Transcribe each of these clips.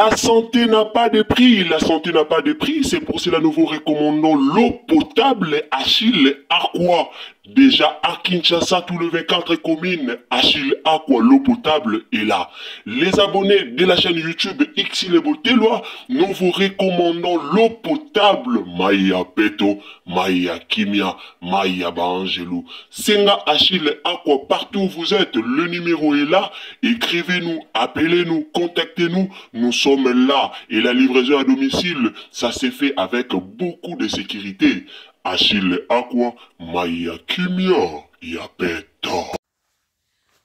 La santé n'a pas de prix, la santé n'a pas de prix, c'est pour cela nous vous recommandons l'eau potable Achille Aqua. Déjà à Kinshasa, tout le 24 communes, Achille Aqua, l'eau potable est là. Les abonnés de la chaîne YouTube Xile Boteloi, nous vous recommandons l'eau potable Maya Peto, Maya Kimia, Maya Baangelou. Senga Achille Aqua, partout où vous êtes, le numéro est là. Écrivez-nous, appelez-nous, contactez-nous, nous sommes là. Et la livraison à domicile, ça s'est fait avec beaucoup de sécurité. Achille Aqua, Maya Kimia, Yapeto.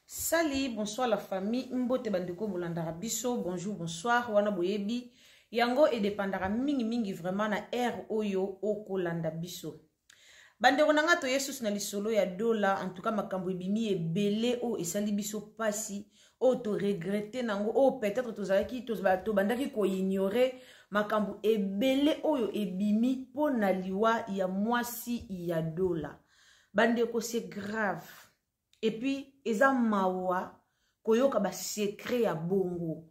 Salut, bonsoir la famille. Mbote bandeko bolandaka biso. Bonjour, bonsoir. Wana boyebi. Yango edepandaka mingi mingi vraiment na air oyo okolanda biso. Bandeko na nga toye susu na lisolo ya dola. En tout cas makambo ebimi ebele oyo esali biso pasi, oyo to regretter nango, oyo peut-être tozalaki tobandaki ko ignorer makambo ebele oyo ebimi mpo na liwa ya mwasi ya dola. Bandeko, c'est grave. Et puis eza mawa koyoka ba secret ya bongo.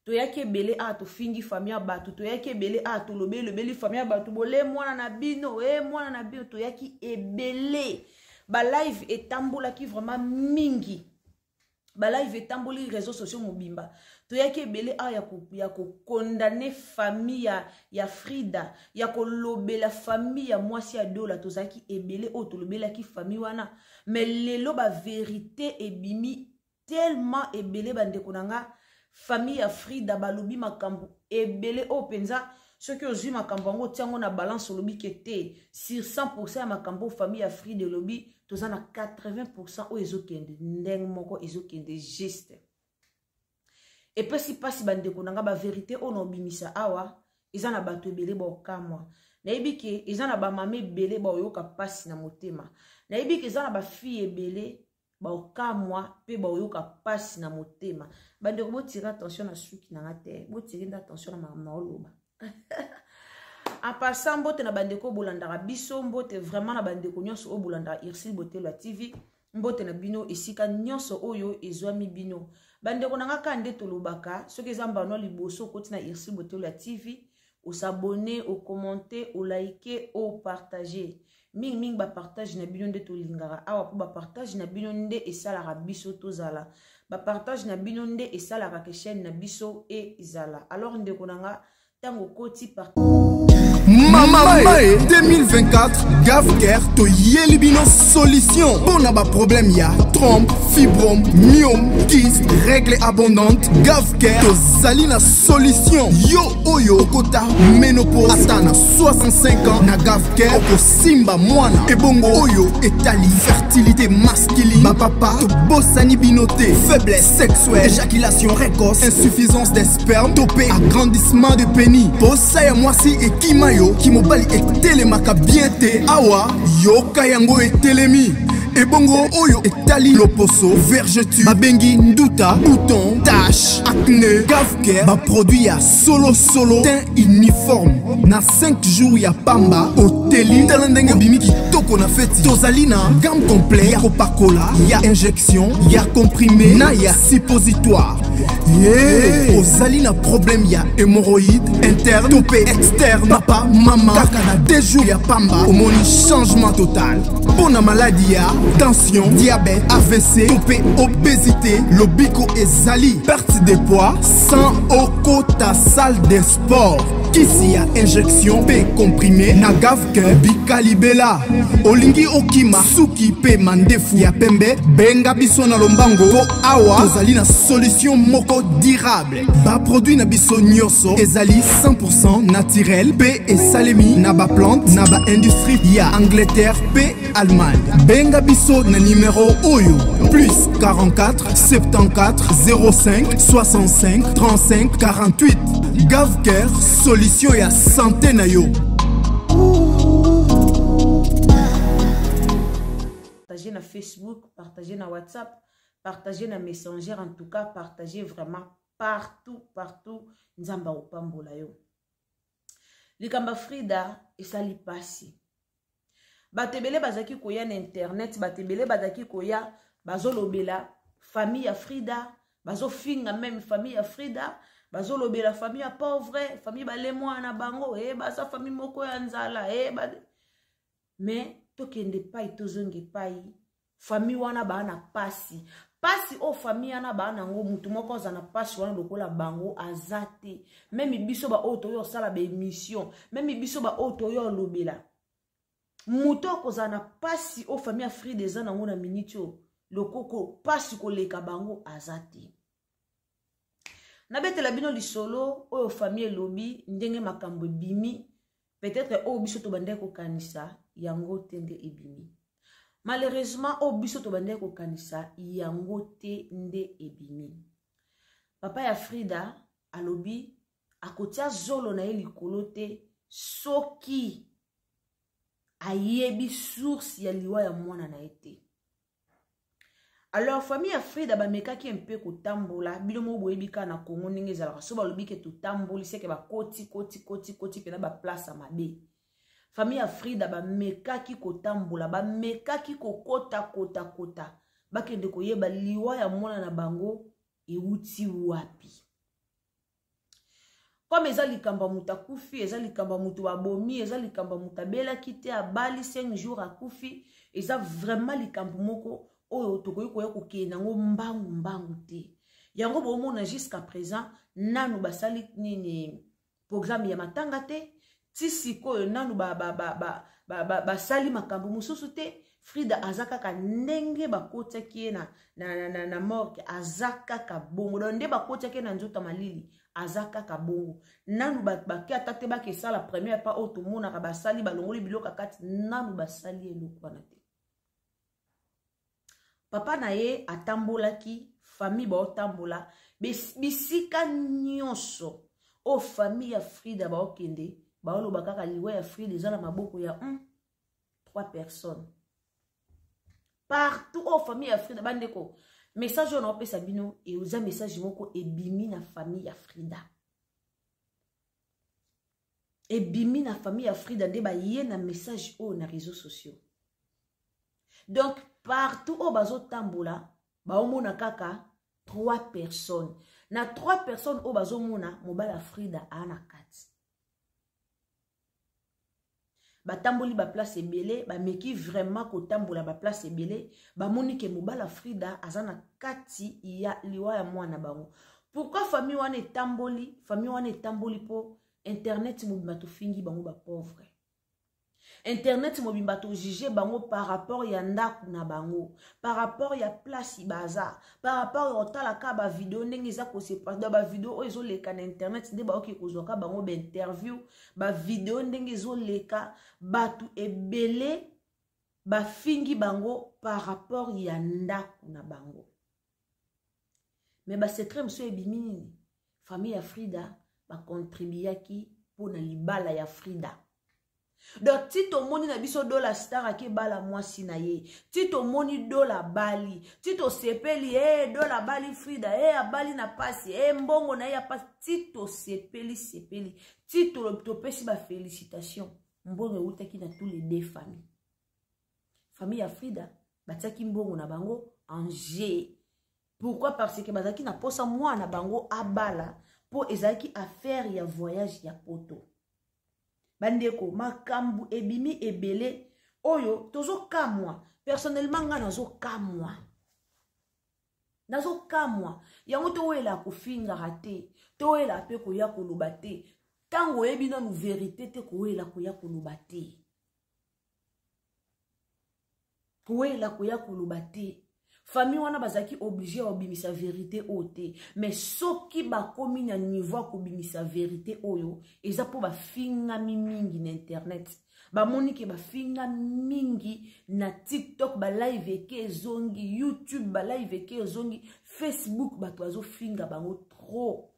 Toyaki ebele a tofingi famille ya bato, toyaki ebele a tolobeli lobeli famille ya bato, bole mwana na bino, e mwana na bino, toyaki ebele. Ba live etambolaki vraiment mingi. Ba live etamboli réseaux sociaux mobimba. Toyaki ebele a ya ko condamner famille ya Frida, ya kolobela famille ya mwasi ya dola, tozalaki ebele oyo tolobelaki famille wana. Mais lelo ba vérité ebimi tellement ebele bandeko na nga, famille ya Frida balobi makambo ebele oyo penza soki ozwi makambo yango otia yango na balance olobi ke te sur 100% ya makambo famille ya Frida elobi toza na 80% oyo ezokende ndenge moko ezokende juste. Epesi pasi bandeko na nga, ba vérité oyo na obimisa awa eza na bato ebele baokamwa. Nayebi ke eza na ba mama ebele baoyoka pasi na motema. Nayebi ke eza na ba fille ebele baokamwa pe baoyoka pasi na motema. Bandeko botire attention na suki na nga te, botire nde attention na makambo na oloba. En passant, mbote na bandeko bolandaka biso, mbote vraiment na bandeko nyonso oyo bolandaka Ursule Botelwa TV, mbote na bino esika nyonso oyo ezwami bino. Bandeko na nga kaka nde tolobaka, soki eza mbano liboso okoti na Ursule Botelwa TV, osabonner, okommente, olike, opartager. Mingi mingi ba partage na bino nde tolingaka awa, po ba partage na bino nde esalaka biso tozala. Ba partage na bino nde esalaka ke chaîne na biso ezala. Alors ndeko na nga, tango okoti par Mama Mae 2024, Gavcare toyeli bino solution mpona ba problème ya trompe, fibrome, myome, kyste, règle abondante. Gavcare tozali na solution. Yo oyo okota ménopause ata na 65 ans, na Gavcare okosimba mwana. Ebongo oyo etali fertilité masculine, ba papa tobosani bino te. Faiblesse sexuelle, éjaculation précoce, insuffisance des spermes, topé agrandissement de pénis. Posa ya mwasi ekima yo, kimobali etelemaka bien te. Awa yoka yango etelemi. Ebongo oyo etali loposo, vergeture, babengi nduta, bouton, tache, acné, Gavcare, ba produit ya solo solo, teint uniforme. Na 5 jours ya pamba, oteli, tala ndenge obimi kitoko na feti. Tozali na gamme complète ya kopakola, ya injection, ya comprimé, na ya suppositoire. Yeah. Ozali na problème ya hémorroïde interne to pe externe, papa, mama, kaka na 2 jours ya pamba omoni changement total. Mpona maladie ya tension, diabète, AVC to pe obésité, lobiko ezali perte de poids sans okota salle de sport. Kisi ya injection pe comprimé na Gavcare bikalibela. Olingi okima suki pe mandefu ya pembe, benga biso na lombango po awa tozali na solution moko durable. Ba produit na biso nyonso ezali 100% naturel pe esalemi na ba plante na ba industrie ya Angleterre pe Allemagne. Benga biso na numéro oyo plus 44 74 05 65 35 48. Gavcare, solution ya santé na yo. Partagez na Facebook, partagez na WhatsApp, partagez na Messenger, en tout cas partagez vraiment partout, partout. Nzamba opambola yo. Likamba Frida esali pasi. Bato ebele bazalaki koya na internet, bato ebele bazalaki koya bazolobela famille ya Frida, bazofinga même famille ya Frida, Bazolobela famille ya pauvre, famille bale mwana na bango, e baza famille moko ya nzala, e ba... Mais tokende epai, tozonga epai, famille wana baa na pasi. Pasi oyo famille wana baa nango, motu moko aza na pasi wana lokola bango aza te. Meme biso baoyo toyo osala baémission, meme biso baoyo toyo olobela, moto akozala na pasi oyo famille ya Frida eza nango na miniti oyo, lokoko pasi koleka bango aza te. Nabetela bino lisolo oyo famille elobi ndenge makambo ebimi, peut-être oyo biso tobandaki kokanisa yango te nde ebimi. Malheureusement, oyo biso tobandaki kokanisa yango te nde ebimi. Papa ya Frida alobi akotia zolo na ye likolo te soki ayebi source ya liwa ya mwana na ye te. Alors famille ya Frida bamekaki mpe kotambola. Bino moko boyebi kaka na Kongo ndenge ezalaka, so balobi ke totamboli, seke bakoti koti koti koti mpena baplace ya mabe. Famille ya Frida bamekaki kotambola, bamekaki kokota kota kota, bakende koyeba liwa ya mwana na bango ewuti wapi. Comme eza likambo ya moto akufi, eza likambo ya moto babomi, eza likambo ya moto abelaki te, abali 5 jours akufi, eza vraiment likambo moko oyo tokoki koya kokende yango mbangu mbangu te. Yango bomona jusqu'à présent nanu basali nini programme ya matanga te, ti sikoyo nanu basali ba, ba, ba, ba, ba, makambo mosusu te. Frida aza kaka ndenge bakotiaki ye na, na, na, na, na morgue, aza kaka bongo. Donc nde bakotiaki ye na nzoto ya malili, aza kaka bongo. Nanu bake ata te bakesala première pas oyo tomonaka basali, balongoli biloko ya kati, nanu basali eloko wana te. Papa na ye atambolaki, famille baotambola bisika nyonso oyo famille ya Frida baokende, baoloba kaka liwa ya Frida eza na maboko ya trois personnes partout oyo famille ya Frida. Bandeko, message oyo naopesa bino eza message moko ebimi na famille ya Frida, ebimi na famille ya Frida nde baye na message oyo na réseaux sociaux. Donc partout oyo bazotambola baomona kaka trois personnes. Na trois personnes oyo bazomona, mobali ya Frida aa na kati. Batamboli baplace ebele, bameki vraiment kotambola baplace ebele, bamoni ke mobali ya Frida aza na kati ya liwa ya mwana bango. Pourquoi famille wana etamboli? Famille wana etamboli mpo internet mobimba tofingi bango bapauvre, internet mobimba tojuge bango par rapport ya ndako na bango, par rapport ya place baza, par rapport ya kotalaka bavideo ndenge eza kosepasa, bavideo oyo ezoleka na internet nde baoki kozwaka bango bainterview, bavideo ndenge ezoleka, bato ebele bafingi bango par rapport ya ndako na bango. Me basecret mosusu ebimi nini? Famille ya Frida bakontribuyaki mpo na libala ya Frida. Donc ti tomoni na biso Dola Star ake bala mwasi na ye, ti tomoni Dola bali, ti tosepeli, e Dola bali Frida, e abali na pasi, e mbongo na ye ya pasi, ti tosepeli sepeli, ti topesi bafélicitation, mbongo eutaki na tous les deux familles. Famille ya Frida batiaki mbongo na bango en jeu. Pourquoi? Parce que bazalaki na posa mwana bango abala, mpo ezalaki affaire ya voyage ya poto. Bandeko, makambo ebimi ebele oyo tozokamwa. Personnellement nga nazokamwa, nazokamwa yango. Towela kofingaka te, towela mpe koya koloba te ntango oyebi nanu verité te, kowela koya koloba te, kowela koya koloba te. Famille wana bazalaki obligé ya kobimisa verité oyo te, mais soki bakomi na niveau ya kobimisa verité oyo, eza mpo bafingami mingi na internet, bamoni ke bafinga mingi na TikTok, balive eke ezongi, YouTube balive eke ezongi, Facebook bato bazofinga bango trop,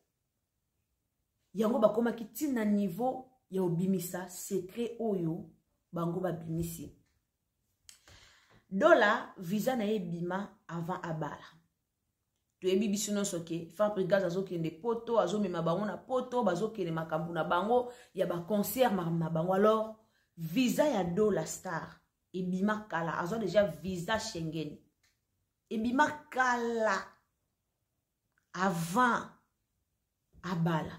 yango bakomaki ntina niveau ya kobimisa secret oyo bango babimisi. Dola visa na ye ebima avant abala. Toyebi biso nyonso ke Fabrigas azokende poto, azomema bango na poto, bazokende makambo na bango ya baconcert, makambo na bango. Alors visa ya Dola Star ebima kala, azwa deja visa Schengen ebima kala avant. abala.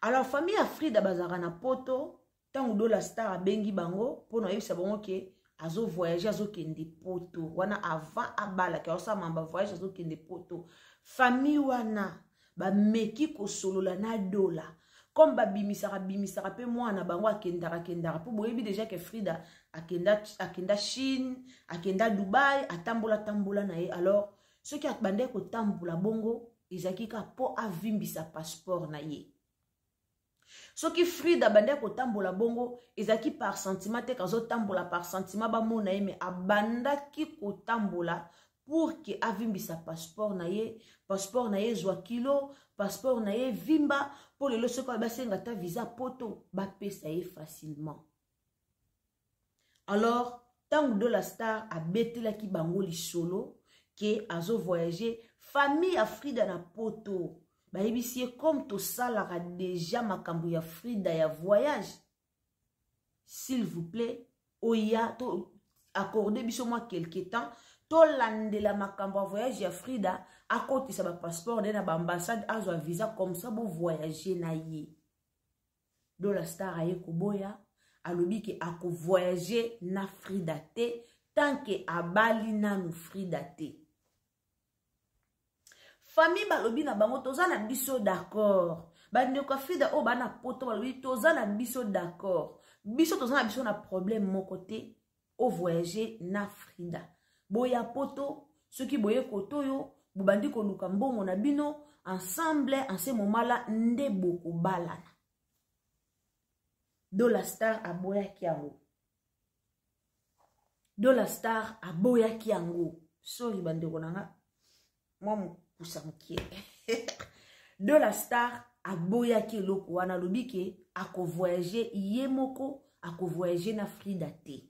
Alors famille ya Frida bazalaka na poto. Ntango Dola Star abengi bango mpo na oyebisa bango ke azovoyage, azokende poto wana, avant abala, ke aosala mamba voyage, azokende poto, famille wana bameki kosolola na Dola. Comme babimisaka bimisaka mpe mwana bango akendaka kendaka, mpo boyebi deja ke Frida akenda, akenda Chine, akenda Dubai, atambola tambola na ye. Alors soki abandaki kotambola bongo, ezalaki kaka mpo avimbisa passeport na ye. Soki Frida abandaki kotambola bongo, ezalaki par sentiment te, azotambola par sentiment bamona ye, mais abandaki kotambola pour ke avimbisa passeport na ye, passeport na ye ezwa kilo, passeport na ye vimba, mpo lelo soki basenga ata visa poto, bapesa ye facilement. Alors ntango Dola Star abetelaki bango lisolo ke azovoyage, famille ya Frida na poto bayebisi ye: comme tosalaka deja makambo ya Frida ya voyage, s'il vous plaît, oya to accorde biso mwa quelque temps, tolandela makambo ya voyage ya Frida, akotisa bapasseport nde na baambassade, azwa visa, comme ça bovoyage na ye. Dola Star aye koboya, alobi ke akovoyage na Frida te tant ke abali nanu Frida te. Famille balobi na bango: toza na biso d'accord. Bandeko ya Frida oyo bana poto balobi: toza na biso d'accord, biso toza na biso na problème moko te, ovoyage na Frida, boya poto. Soki boye koto oyo, bobandi koluka mbongo na bino ensemble, en ce moment là nde bokobalana. Dola Star aboyaki yango, Dola Star aboyaki yango. Sorry bandeko na nga, mwa mokusa mokie. Dola Star aboyaki eloko wana, alobi ke akovoyage ye moko, akovoyage na Frida te.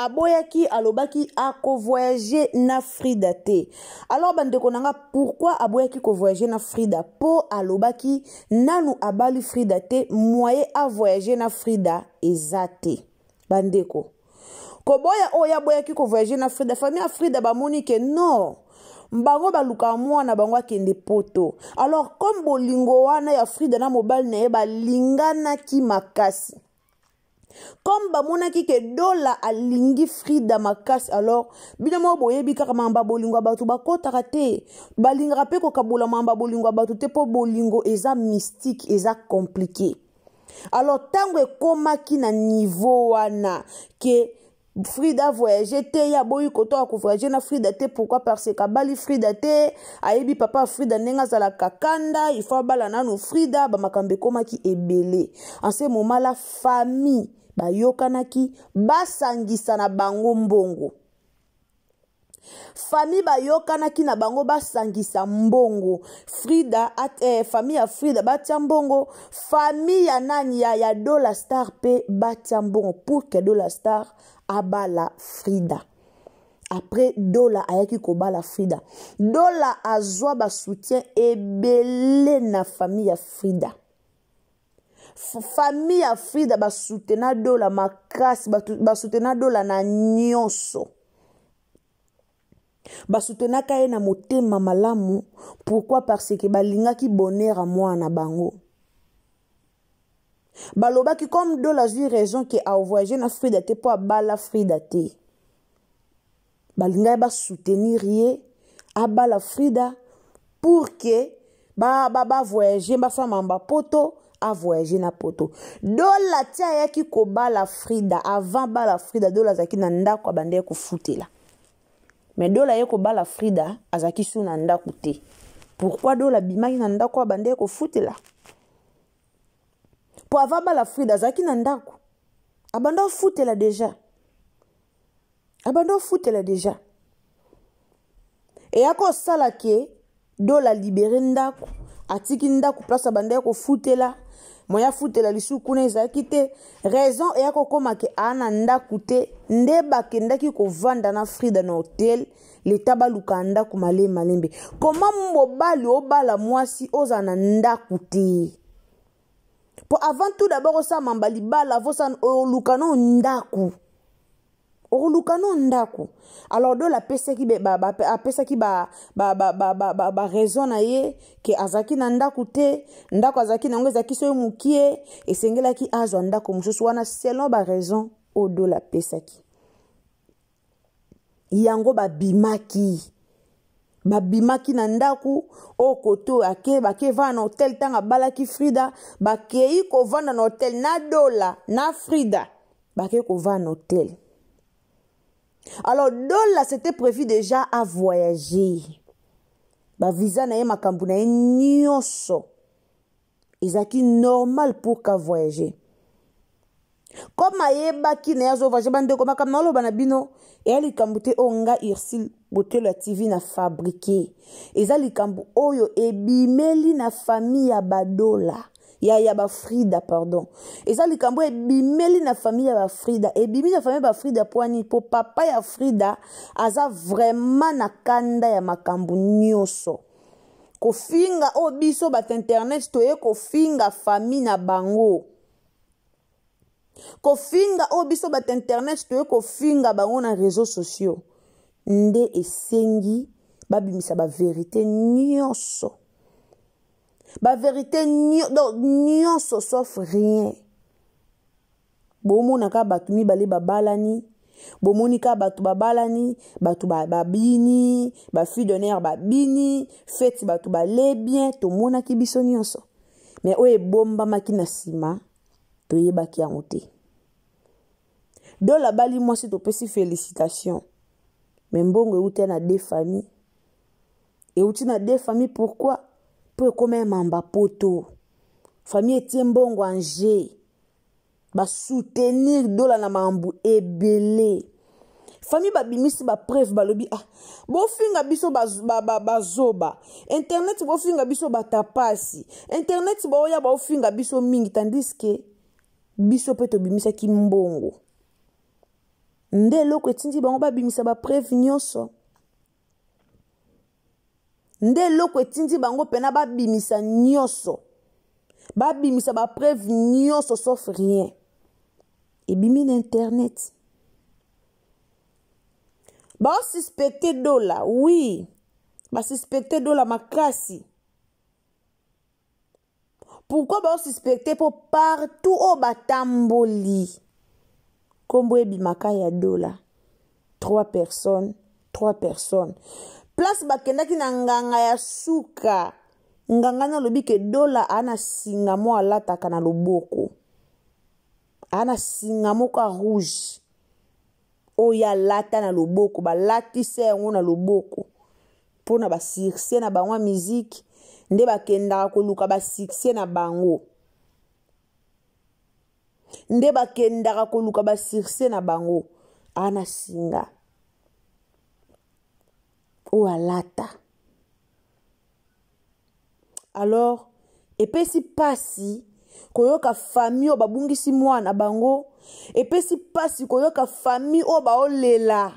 Aboyaki, alobaki akovoyage na Frida te. Alors bandeko na nga, pourquoi aboyaki kovoyage na Frida? Mpo alobaki nanu abali Frida te, moyen avoyage na Frida eza te. Bandeko, koboya oyo aboyaki kovoyage na Frida, famille ya Frida bamoni ke non, bango balukaka mwana bango akende poto. Alors comme bolingo wana ya Frida na mobali na ye balinganaki makasi, comme bamonaki ke Dola alingi Frida makasi, alors bino moko boyebi kaka mamba bolingo ya bato bakɔtaka te, balingaka mpe kokabola mamba bolingo ya bato te, mpo bolingo eza mystique, eza compliqué. Alors ntango ekomaki na niveau wana ke Frida voyage te, ye aboyi kotoka kovoyage na Frida te. Pourquoi? Parce que abali Frida te, ayebi papa Frida ndenge azalaka kanda, il faut abala nanu Frida. Bamakambo ekomaki ebele. En ce moment la famille bayokanaki basangisa na bango mbongo. Famille bayokanaki na bango basangisa mbongo, Frida famille ya Frida batia mbongo, famille ya nani ya Dola Star mpe batia mbongo pour que Dola Star abala Frida. Après Dola ayaki kobala Frida, Dola azwa basoutien ebele na famille ya Frida. Famille ya Frida basutena Dola makasi, basutena Dola na nyonso, basutenaka ye na motema malamu. Pourquoi? Parce que balingaki bonheur ya mwana bango. Balobaki comme Dola azwi raison ke avoyage na Frida te mpo abala Frida te, balingaki basoutenir ye abala Frida pour ke bavoyage, ba, ba basala bapoto, avoyage na poto. Dola ti ayaki kobala Frida, avant bala Frida, Dola azalaki na ndako, abandaki kofutela. Mais Dola ye kobala Frida, azalaki su na ndako te. Pourquoi Dola abimaki na ndako abandaki kofutela? Mpo avant bala Frida, azalaki na ndako, abanda ofutela déjà, abanda ofutela déjà. Eya kosala ke Dola libere ndako, atiki ndako place abandaki kofutela, moya afutela lisusu kuna ezalaki te. Raison eya kokóma ke aa na ndako te, nde bakendaki kovanda na Frida na hotel leta, baluka ndako malembe malembe. Koma mobali obala mwasi, ozala na ndako te? Po avant tout d'abord osala mamba libala, avosala oluka no ndako. Okoluka no ndako. Alors Dola apesaki apesaki ba ba ba ba ba, ba, ba raison na ye ke azalaki na ndako te, ndako azalaki na yango ezalaki soki mokie, esengelaki azwa ndako mosusu wana selon ba raison oyo Dola apesaki. Yango babimaki babimaki na ndako oyo kote oyo ake bake vanda na hotel ntango abalaki Frida, bakei kovanda na hotel na Dola na Frida, bakei kovanda na hotel. Alors Dola c'était prévu déjà à voyager, bavisa na ye makambo na ye nyonso ezalaki normal pour ka voyager. Comme ayebaki na ye azovoyage, bandeko makambo naoloba na bino eya likambo te oyo nga Ursule Botelo ya TV na fabriqué, eza likambo oyo ebimeli na famille ya badola ya bafrida, pardon, eza likambo ebimeli na famille ya bafrida, ebimi na famille ya bafrida poani po papa ya Frida aza vraiment na kanda ya makambo nyonso kofinga oyo biso bato internet toye kofinga famille na bango, kofinga oyo biso bato internet toye kofinga bango na réseaux sociaux, nde esengi babimisa baverité nyonso, baverité nyonso sauf rien. Bomona kaka bato mibale babalani, bomoni kaka bato babalani, bato babini, bafille d'honneur babini, fete bato bale bien, tomonaki biso nyonso. Mais oyo ebombamaki na nsima toyebaki yango te. Dola bali mwasi topesi félicitation, mais mbongo euti na deux familles, euti na deux familles. Pourquoi? Po ekoma ya mamba poto, famille etie mbongo en jeu, basoutenir Dola na mambu ebele. Famille babimisi bapreuve, balobi ah, bofinga biso bazoba ba, ba, internet, bofinga biso batapasi internet, baoya baofinga biso mingi, tandis que biso mpe tobimisaki mbongo. Nde eloko etindi bango babimisa bapreuve nyonso, nde eloko etindi bango mpena babimisa nyonso, babimisa bapreuve nyonso sauf rien ebimi na internet. Baosuspecte Dola, oui, basuspecte Dola makasi. Pourquoi baosuspecte? Mpo partout oyo batamboli nkombo ebimaka ya Dola. Trois personnes, trois personnes, place bakendaki na nganga ya suka, nganga nalobi ke Dola aa na singa mo alataka na loboko, aa na singa moko ya rouge oyo alata na loboko, balatisa yango na loboko mpona basuccès na bango ya miziki, nde bakendaka koluka basuccès na bango, nde bakendaka koluka basuccès na bango. Aa na singa oyo alata. Alors epesi pasi koyoka famille oyo babungisi mwana bango, epesi pasi koyoka famille oyo baolela,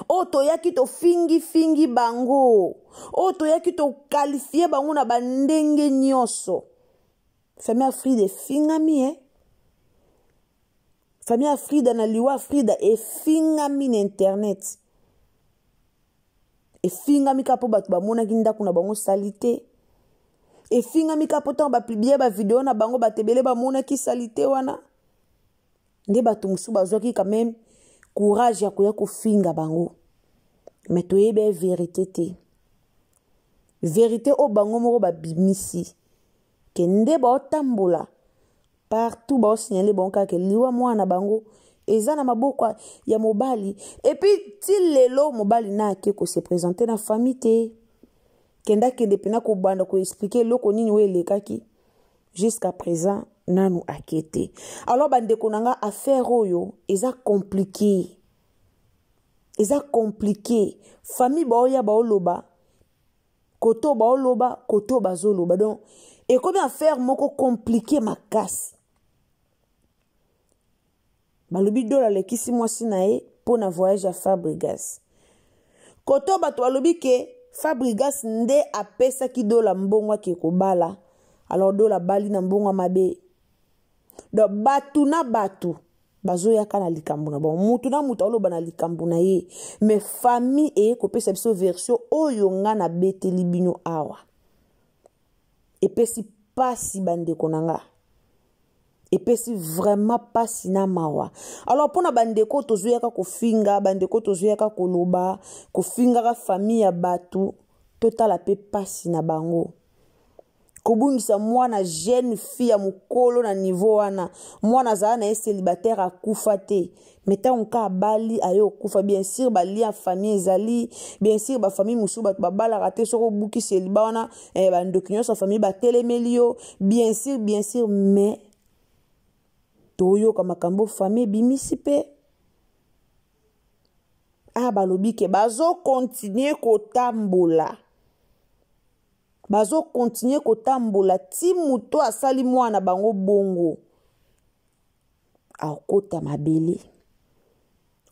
oyo toyaki tofingifingi bango, oyo toyaki tokalifie bango na bandenge nyonso. Famille ya Frida efingami, eh? Famille ya Frida na liwa Frida efingami na internet, efingami kaka mpo bato bamonaki ndako na bango sali te, efingami kaka mpo ntango bapublie bavideo na bango bato ebele bamonaki sali te wana, nde bato mosusu bazwaki quand même courage ya koya kofinga bango. Mais toyebi vérité te, vérité oyo bango moko babimisi ke nde baotambola partout baosignale bango kaka liwa mwana bango eza na maboko ya mobali. Et puis ti lelo mobali na ake kose présenter na famille te, kende akende mpena kobanda koexpliquer eloko nini oyo elekaki. Jusqu'à présent nanu ake te. Alors bandeko na nga, affaire oyo eza compliqué, eza compliqué. Famille baoya baoloba koto, baoloba koto, bazoloba, donc ekomi affaire moko compliqué makasi. Balobi Dola alekisi mwasi na ye mpo na voyage ya Fabrigas. Koto bato balobi ke Fabrigas nde apesaki Dola mbongo ake kobala, alors Dola abali na mbongo ya mabe. Donc bato na bato bazoyaka na likambo na bango, mutu na mutu aoloba na likambo na ye, mais famille eye kopesa biso version oyo nga nabeteli bino awa. Epesi pasi bandeko na nga, epesi vraiment pasi na mawa. Alors mpona bandeko tozoyaka kofinga, bandeko tozoyaka koloba, kofingaka famille ya bato, totala mpe pasi na bango. Kobungisa mwana jeune fille ya mokolo na niveau wana, mwana azala na ye célibataire, akufa te, mais ntango ka abali aye okufa. Bien sûr balia famille ezali, bien sûr bafamille mosusu bato babalaka te. Soki obuki célibat wana, bandoki nyonso ya famille batelemeli yo, bien sûr, bien sûr. Mais toyoka makambo famille ebimisi mpe balobi ke bazokontinue kotambola, bazokontinue kotambola ti moto asali mwana bango bongo akota mabele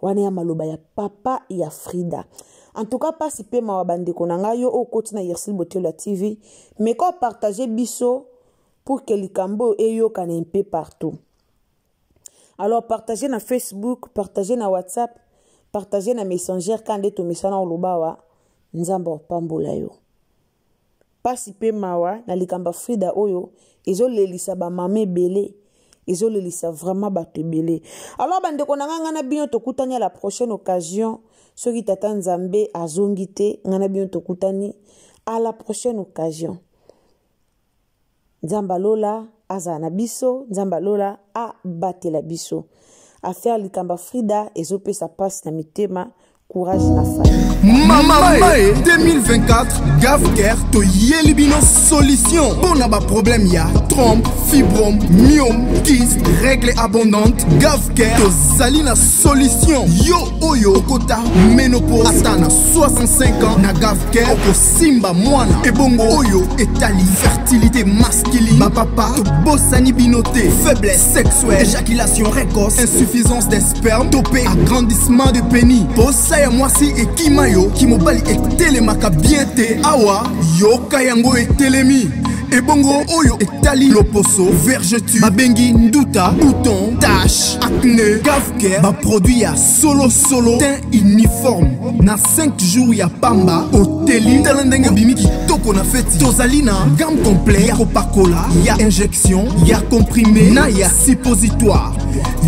wana. Ya maloba ya papa ya Frida, en tout cas mpasi mpe mawa. Bandeko na ngai, yo oyo okoti na Yersile Botelo ya TV, meka opartage biso pour que likambo oyo eyokana mpe partout. Alors partage na Facebook, partage na WhatsApp, partage na Messenger, ka nde tomesana oloba awa. Nzambe apambola yo. Mpasi mpe mawa na likambo ya Frida oyo ezolelisa bamama ebele, ezolelisa vraiment bato ebele. Alors bandeko na ngai, ngai na bino tokutani à la prochaine occasion. Soki tata Nzambe azongi te, ngai na bino tokutani à la prochaine occasion. Nzambe alola azala na biso, Nzambe alola abatela biso. Affaire likambo ya Frida ezopesa mpasi na mitema. Courage na famille. Mama Mae 2024, Gavker toyeli bino solution mpo na baproblème ya trompe, fibrome, myome, kyste, règle abondante. Gavker tozali na solution. Yo oyo okota ménopause ata na 65 ans, na Gavker okosimba mwana. Ebongo oyo etali fertilité masculine, bapapa tobosani bino te. Faiblesse sexuelle, éjaculation précoce, insuffisance des sperme to mpe agrandissement de pénis, posa ya mwasi ekima yo, kimobali etelemaka bien te, awa yoka yango etelemi. Ebongo oyo etali loposo, vergeture babengi nduta, bouton, tache, acné, Gavker baproduit ya solosolo, teint uniforme na 5 jours ya pamba oteli. Tala ndenge obimi kitoko na feti. Tozali na gamme complet ya kopakola, ya injection, ya comprimé na ya suppositoire.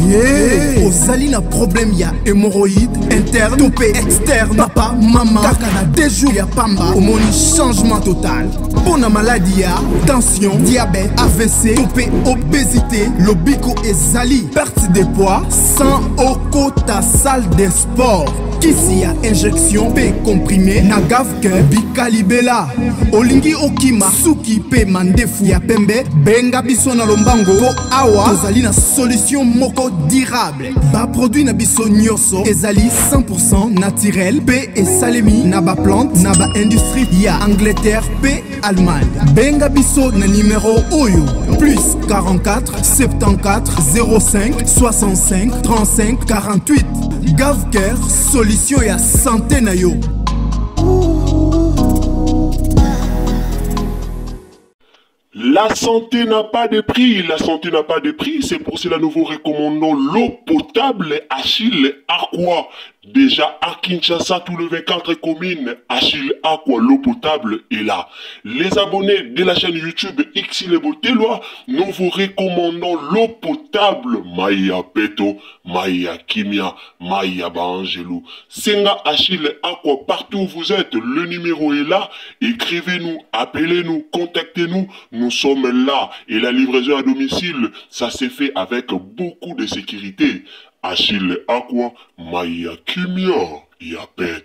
Yeah. Ozali na problème ya hémorroïde interne to mpe externe, papa, mama, kaka na 2 jours ya pamba omoni changement total. Mpo na maladi ya tension, diabète, AVC to mpe obésité, lobiko ezali, perte de poids sans okota salle de sport. Kisi ya injection mpe comprimé na Gavker bikalibela. Olingi okima suki mpe mandefu ya pembe, benga biso na lombango mpo awa tozali na solution moko durable. Baproduit na biso nyonso ezali 100 naturel mpe esalemi na baplante na baindustrie ya Angleterre mpe Allemagne. Benga biso na numero oyo: plus 44 74 05 65 35 48. Gavker, solution ya santé na yo. La santé n'a pas de prix, la santé n'a pas de prix, c'est pour cela nous vous recommandons l'eau potable Achille Aqua. Déjà à Kinshasa, tout le 24 communes, Achille Aqua, l'eau potable est là. Les abonnés de la chaîne YouTube Xile Boteloi, nous vous recommandons l'eau potable Maya Peto, Maya Kimia, Maya Baangelou. Senga Achille Aqua, partout où vous êtes, le numéro est là. Écrivez-nous, appelez-nous, contactez-nous, nous sommes là. Et la livraison à domicile, ça s'est fait avec beaucoup de sécurité. Achille Aqua, Maya Kimia, Yapet.